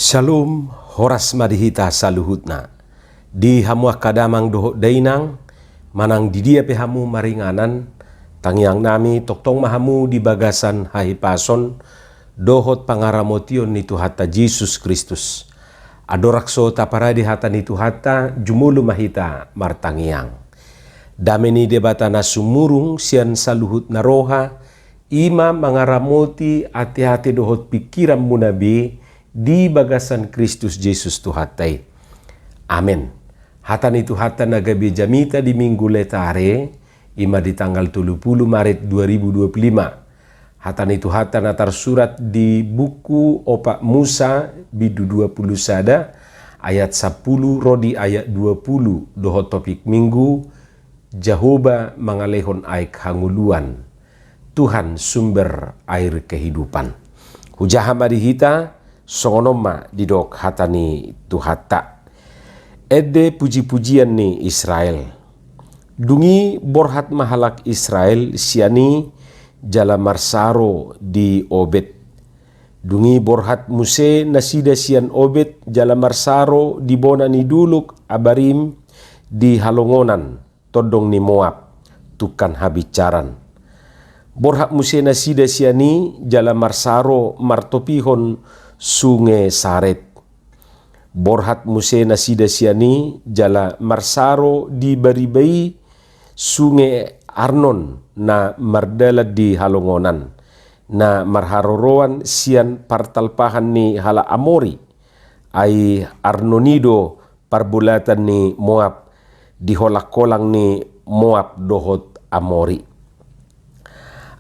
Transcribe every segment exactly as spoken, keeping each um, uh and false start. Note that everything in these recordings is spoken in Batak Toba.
Syalom, horas ma di hita saluhutna. Di hamu angka damang dohot dainang, manang di dia pe hamu maringanan, tangiang nami tongtong ma hamu di bagasan hahipason dohot pangaramotion ni Tuhanta Jesus Kristus. Andorang so taparade hata ni Tuhanta, jumolo ma hita martangiang. Dame ni Debata na sumurung sian saluhut na roha, i ma mangaramoti ateate dohot pingkiranmuna be di bagasan Kristus Jesus Tuhanta i. Amen. Hata ni Tuhanta na gabe jamita di Minggu Letare, i ma di tanggal tolu pulu Maret dua ribu dua pulu lima. Hata ni Tuhanta na tarsurat di buku Opat Musa bindu dua pulu sada, ayat sampulu ro di ayat dua pulu, dohot topik Minggu, Jahowa mangalehon aek hangoluan. Tuhan sumber air kehidupan. Hujaha ma di hita, songon on ma didok hata ni Tuhanta. Ende pujipujian ni Israel. Dung i borhat ma halak Israel sian i jala marsaro di Obed. Dung i borhat muse nasida sian Obed jala marsaro di bona ni dolok Abarim di halongonan tondong ni Moab, tungkan habinsaran. Borhat muse nasida sian i jala marsaro martopihon sunge Saret. Borhat muse nasida sian i jala marsaro di bariba i sunge Arnon na mardalan di halongonan, na marharoroan sian partalpahan ni halak Amori. Ai Arnon i do parbolatan ni Moab, di holangholang ni Moab dohot Amori.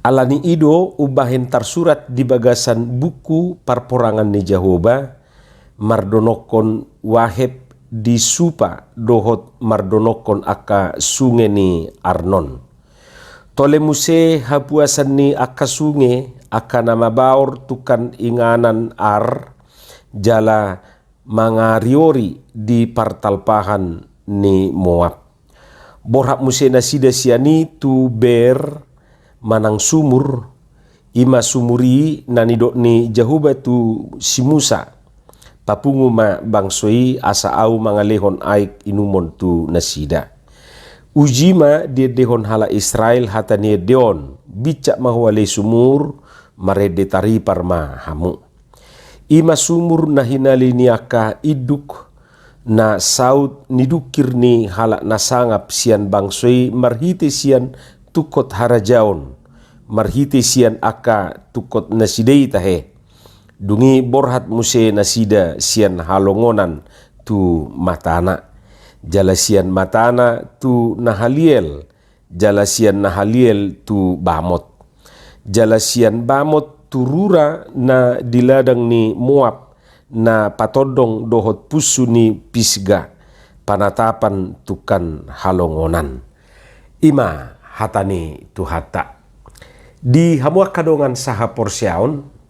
Ala ni i do umbahen tarsurat di bagasan buku parporangan ni Jahowa, mardonokkon Waheb di Supa dohot mardonokkon angka sunge ni Arnon. Tole muse hapuasan ni angka sunge, angka na mabaor tungkan inganan Ar, jala mangariori di partalpahan ni Moab. Borhat muse nasida sian i tu Beer, manang sumur, i ma sumur i na nidok ni Jahowa tu si Musa, papungu ma bangso i asa ahu mangalehon aek inumon tu nasida. Uji ma diendehon halak Israel hata ni ende on, bincak ma ho ale sumur, marende taripar ma hamu. I ma sumur na hinali ni angka induk, na saut ni dungkir ni halak na sangap sian bangso i marhite sian tungkot harajaon, marhite sian angka tungkot nasida i tahe. Dung i borhat muse nasida sian halongonan tu matana, jala sian matana tu Nahaliel, jala sian Nahaliel tu Bamot, jala sian Bamot tu rura na di ladang ni Moab, na patondong dohot punsu ni Pisga, panatapan tungkan halongonan. I ma hata ni Tuhanta. Di hamu angka dongan sahaporseaon,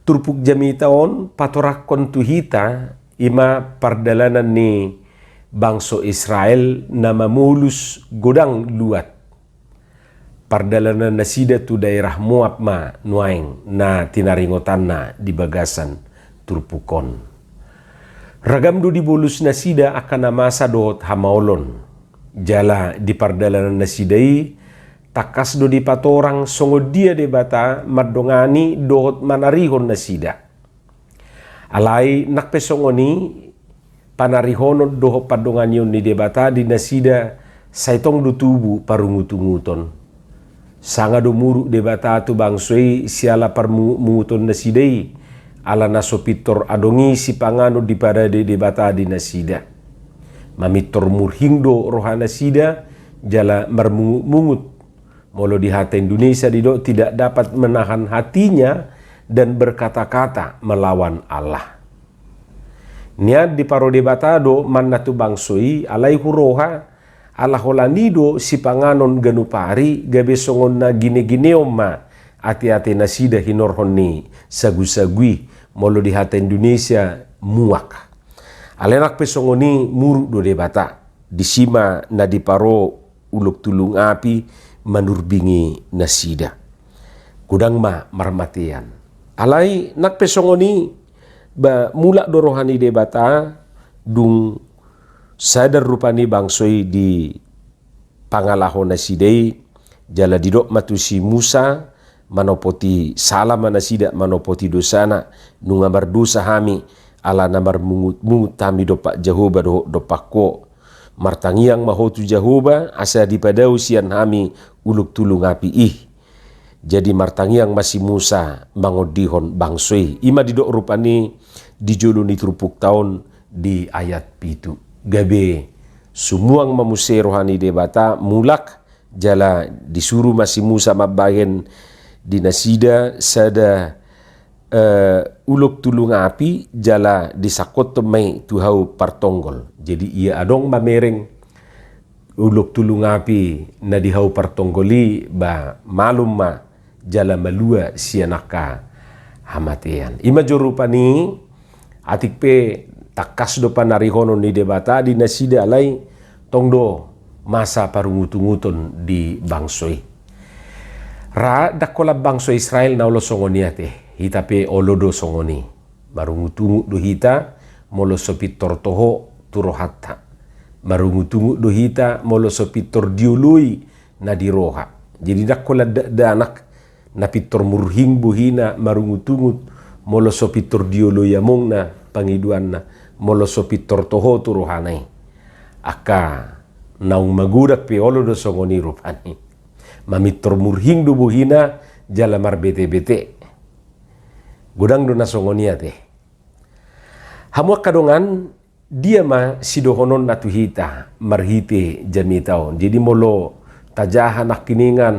turpuk jamita on patorangkon tu hita, i ma pardalanan ni bangso Israel na mamolus godang luat. Pardalanan nasida tu daerah Moab ma nuaeng na tinaringotanna di bagasan turpuk on. Ragam do dibolus nasida angka na masa dohot hamaolon. Jala di pardalanan nasida i, tangkas do dipatorang songon dia Debata mandongani dohot manarihon nasida. Alai nang pe songon i, panarihonon dohot pandonganion ni Debata di nasida sai tong do tubu parungutunguton. Sanga do muruk Debata tu bangso i siala parmungutmunguton nasida i, ala na so pintor adong i sipanganon diparade Debata di nasida. Mamintor murhing do roha nasida, jala marmungutmungut. Molo di hata Indonesia didok tidak dapat menahan hatinya dan berkata-kata melawan Allah. Nian diparo Debata do manna tu bangso i, alai huroha, ala holan i do sipanganon ganup ari gabe songon na ginegineon ma ateate nasida hinorhon ni sagusagu i, molo di hata Indonesia muak. Alai nang pe songon i muruk do Debata, disi ma na diparo ulok tulung api manurbingi nasida. Godang ma marmatean. Alai nang pe songon i, Ba mulak do roha ni Debata, dung sadar rupani bangso i di pangalaho nasida i, jala didok ma tu si Musa, manopoti sala ma nasida, manopoti dosana, nunga mardosa hami, ala na marmungut-mungut hami dompak Jahowa dohot dompak ho. Martangiang ma ho tu Jahowa, asa dipadao sian hami ulok tulung api i. Jadi martangiang ma si Musa mangondihon bangso i. I ma didok rupani di jolo ni turpukta on di ayat pitu. Gabe sumuang ma muse roha ni Debata, mulak, jala disuru ma si Musa mambahen di nasida sada, eh, ulok tulung api, jala disangkothon ma i tu hau partonggol. Jadi ia adong mamereng ulok tulung api na di hau partonggol i, ba malum ma jala malua sian angka hamatean. I ma jo rupani, atik pe tangkas do panarihonon ni Debata di nasida, alai tong do masa parungutunguton di bangso i. Ra ndang holan bangso Israel na olo songon i ate, hita pe olo do songon i. Marungutungut do hita molo so pintor toho tu rohanta. Marungutungut do hita molo so pintor dioloi na di roha. Jadi ndang holan dakdanak na pintor murhing bohina marungutungut molo so pintor dioloi amongna pangidoanna, molo so pintor toho tu rohana i. Angka naung magodang pe olo do songon i rupani. Mamintor murhing do bohina jala marbetebete. Godang do na songon i ate. Hamu angka dongan, dia ma sidohononna tu hita marhite jamita on? Jadi molo tajaha nangkiningan,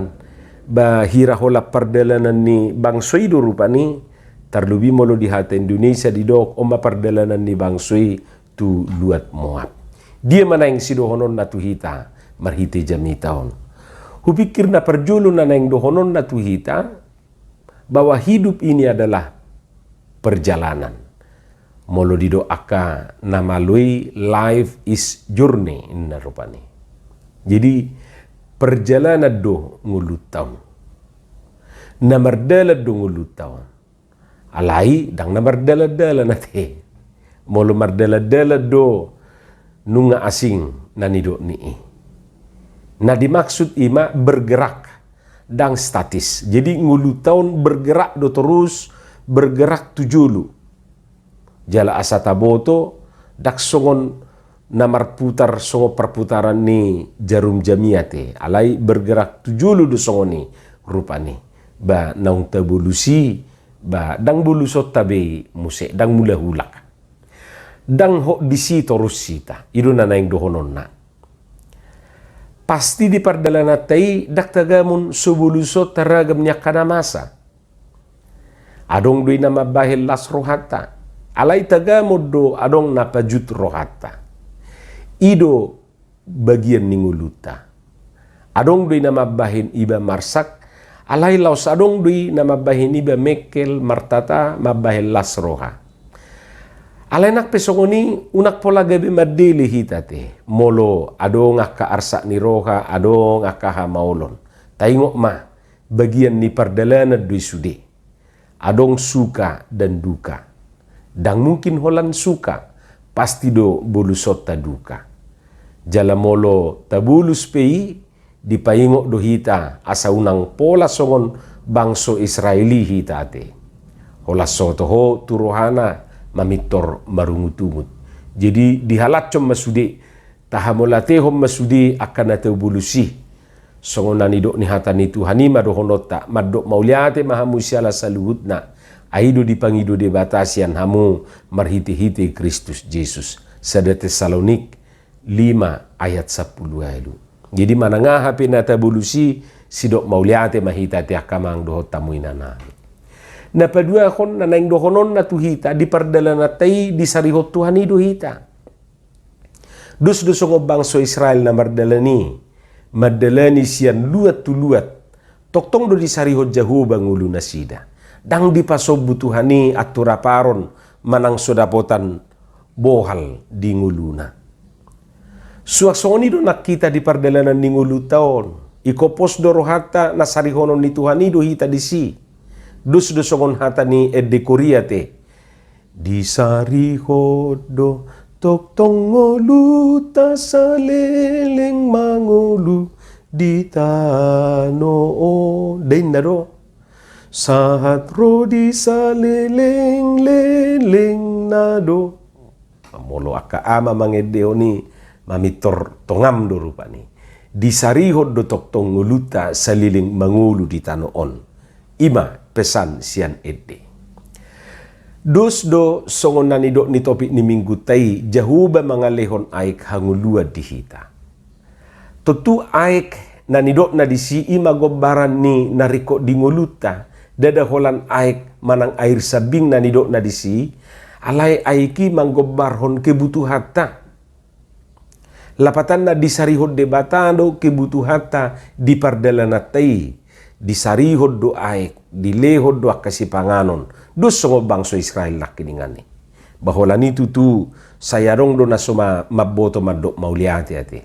ba hira holan pardalanan ni bangso i do rupani, tarlobi molo di hata Indonesia didok on ma pardalanan ni bangso i tu luat Moab. Dia ma naeng sidohononna tu hita marhite jamita on? Hupikir na parjolo na naeng dohononna tu hita, bahwa hidup ini adalah perjalanan. Molo didok angka na malo i, life is journey, ninna rupani. Jadi perjalanan do ngolunta on. Na mardalan do ngolunta on. Alai ndang na mardalandalan ate. Molo mardalandalan do, nunga asing na nidok ni i. Na dimaksud i ma bergerak, ndang statis. Jadi ngolunta on bergerak do torus, bergerak tu jolo. Jala asa taboto, ndang songon na marputar songon parputaran ni jarum jam i ate, alai bergerak tu jolo do songon i rupani. Ba naung tabolus i, ba ndang bolusonta be i muse, ndang mulak-ulak. Ndang hot disi torus hita, i do na naeng dohononna. Pasti di pardalananta i ndang tagamon so bolusonta ragam ni angka na masa. Adong do i na mambahen las rohanta, alai tagamon do adong na pajut rohanta. I do bagian ni ngolunta. Adong do i na mambahen iba marsak, alai laos adong do i na mambahen iba mengkel, martata, mambahen las roha. Alai nang pe songon i, unang pola gabe mandele hita ate, molo adong angka arsak ni roha, adong angka hamaolon. Taingot ma, bagian ni pardalanan do i sude. Adong suka dan duka. Ndang mungkin holan suka, pasti do bolusonta duka. Jala molo tabolus pe i, dipaingot do hita asa unang pola songon bangso Israel i hita ate. Holan so toho tu rohana mamintor marungutungut. Jadi dihalashon ma sude, tahamauliatehon ma sude angka na tabolus i. Songon na nidok ni hata ni Tuhan i ma dohononta, mandok mauliate ma hamu siala saluhutna, ai do dipangido Debata sian hamu marhitehite Kristus Jesus. Sada Tesalonik lima ayat sampulu ualu. Jadi manang aha pe na tabolus i, sidok mauliate ma hita ate angka amang dohot hamu inanami. Na paduahon na naeng dohononna tu hita di pardalananta i, disarihon Tuhan i do hita. Dos do songon bangso Israel na mardalan i, mandalani sian luat tu luat, tongtong do disarihon Jahowa ngolu nasida. Ndang dipasombu Tuhan i anturaparon manang so dapotan bohal di ngoluna. Suang songon i do nang hita di pardalanan ni ngolunta on. Ingkon pos do rohanta, na sarihonon ni Tuhan i do hita disi. Dos do songon hata ni ende Korea ate. Disarihon do tongtong ngolunta saleleng mangolu di tano on. Dainna do. Sahat ro di saleleng-lelengna do. Molo angka ama mangendehon i, mamintor tongam do rupani. Disarihon do tongtong ngolunta saleleng mangolu di tano on. I ma pesan sian ende. Dos do songon na nidok ni topik ni minggunta i, Jahowa mangalehon aek hangoluan di hita. Tontu aek na nidokna disi i ma gombaran ni na ringkot di ngolunta, ndada holan aek manang air sambing na nidokna disi, alai aek i manggombarhon kebutuhanta. Lapatanna disarihon Debata do kebutuhanta di pardalananta i, disarihon do aek, dilehon do angka sipanganon, dos songon bangso Israel nangkiningan i. Ba holan i tutu, sai adong do na so ma-, mamboto mandok mauliate ate.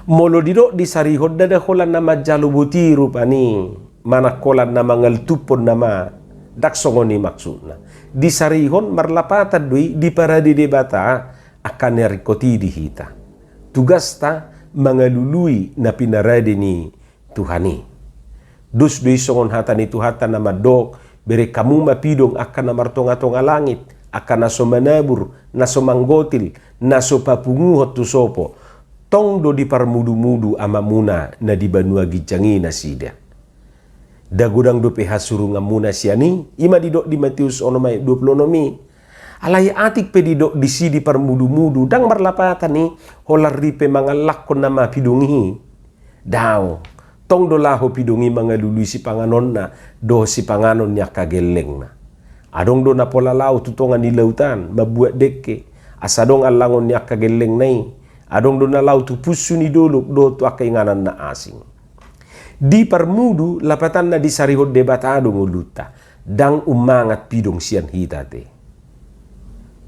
Molo didok disarihon ndada holan na manjalo boti rupani, manang holan na mangaltuphon nama, ndang songon i maksudna. Disarihon marlapatan do i diparade Debata, angka na ringkot i di hita. Tugasta mangalului na pinarade ni Tuhan i. Dos do i songon hata ni Tuhanta na mandok, bereng hamu ma pidong angka na martonga-tonga langit, angka na so manabur, na so manggotil, na so papunguhon tu sopo. Tong do diparmudu-mudu Amamuna na di banua ginjang i nasida. Nda godang dope hasurunganmuna sian i, i ma didok di Matius onom ayat dua pulu onom i. Alai atik pe didok disi diparmudu-mudu, ndang marlapatan i, holan ripe mangallakhon nama pidong i. Daong, tong do laho pidong i mangalului sipanganonna, dohot sipanganon ni angka gellengna. Adong do na pola laho tu tonga ni lautan, mambuat dengke, asa adong allangon ni angka gellengna i. Adong do na laho tu punsu ni dolok, dohot tu angka inganan na asing. Diparmudu, lapatanna disarihon Debata do ngolunta, ndang ummangat pidong sian hita ate.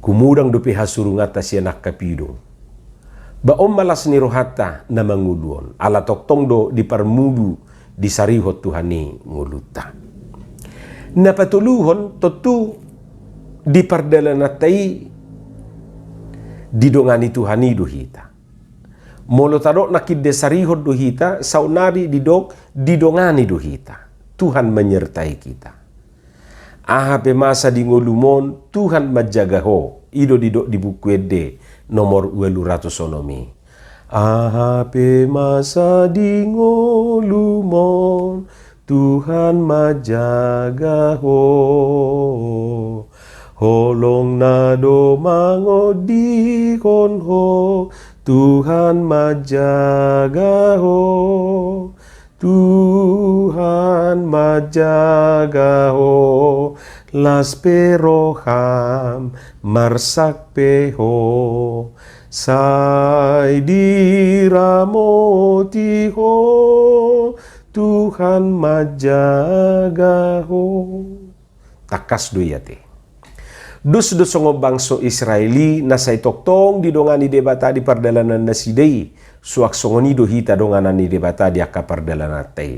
Gumodang dope hasurunganta sian angka pidong. Ba on ma las ni rohanta na mangolu on, ala tongtong do diparmudu disarihon Tuhan i ngolunta. Na patoluhon tontu di pardalananta i didongani Tuhan i do hita. Molo tadok nangkin disarihon do hita, saonari didok didongani do hita. Tuhan menyertai kita. Aha pe masa di ngolum on, Tuhan manjaga ho. I do didok di Buku Ende nomor ualu ratus onom i. Aha pe masa di ngolum on, Tuhan manjaga ho. Holongna do mangondihon ho, Tuhan manjaga ho. Tuhan manjaga ho, las pe roham, marsak pe ho. Sai diramoti ho, Tuhan manjaga ho. Tangkas do i ate. Dos do songon bangso Israel i na sai tongtong didongani Debata di pardalanan nasida i, suang songon i do hita donganan ni Debata di angka pardalananta i.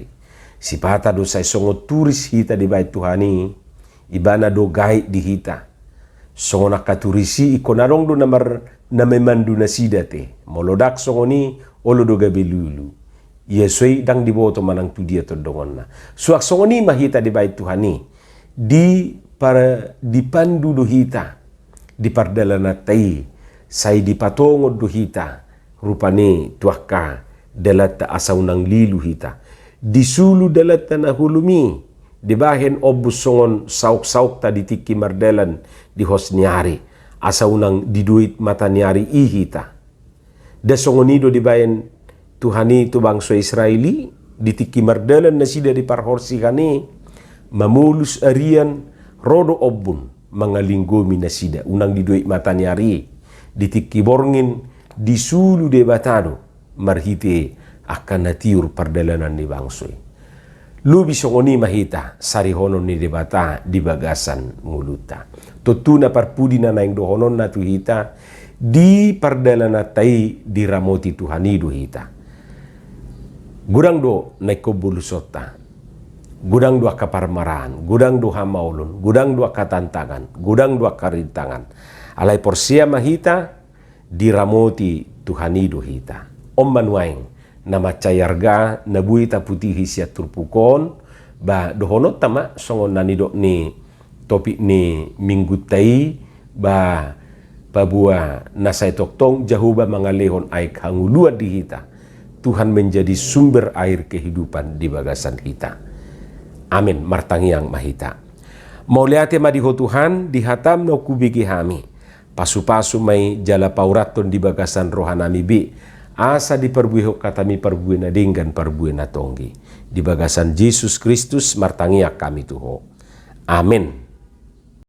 Sipata do sai songon turis hita dibahen Tuhan i, Ibana do gaid di hita. Songon angka turis i ingkon adong do na mar-, na memandu nasida ate. Molo ndang songon i, olo do gabe lulu. Ia so i ndang diboto manang tu dia tondongonna. Suang songon i ma hita dibahen Tuhan i. Di par-, dipandu do hita di pardalananta i, sai dipatongon do hita rupani tu angka dalanta asa unang lilu hita. Di sulu dalanta na holom i, dibahen ombun songon saoksaokta di tingki mardalan di hos ni ari, asa unang didoit mata ni ari i hita. Nda songon i do dibahen Tuhan i tu bangso Israel i, di tingki mardalan nasida di parhorsihan i, mamolus arian, ro do ombun mangalinggomi nasida, unang didoit mata ni ari i. Di tingki borngin, disulu Debata do marhite angka na tiur pardalanan ni bangso i. Lobi songon i ma hita sarihonon ni Debata di bagasan ngolunta. Tontu na parpudi na naeng dohononna tu hita, di pardalananta i diramoti Tuhan i do hita. Godang do na ingkon bolusonta. Godang do angka parmaraan, godang do hamaolon, godang do angka tantangan, godang do angka rintangan. Alai porsea ma hita, diramoti Tuhan i do hita. On ma nuaeng na mansai arga na boi taputihi sian turpuk on, ba dohononta ma songon na nidok ni topik ni minggunta i, ba paboa na sai tongtong Jahowa mangalehon aek hangoluan di hita. Tuhan menjadi sumber air kehidupan di bagasan hita. Amen. Martangiang ma hita. Mauliate ma di Ho Tuhan, di hataM naung hubege hami. Pasupasu ma i jala paurathon di bagasan rohanami be, asa diparbuehon hatami parbue na denggan, parbue na tonggi. Di bagasan Jesus Kristus martangiang hami tu Ho. Amen.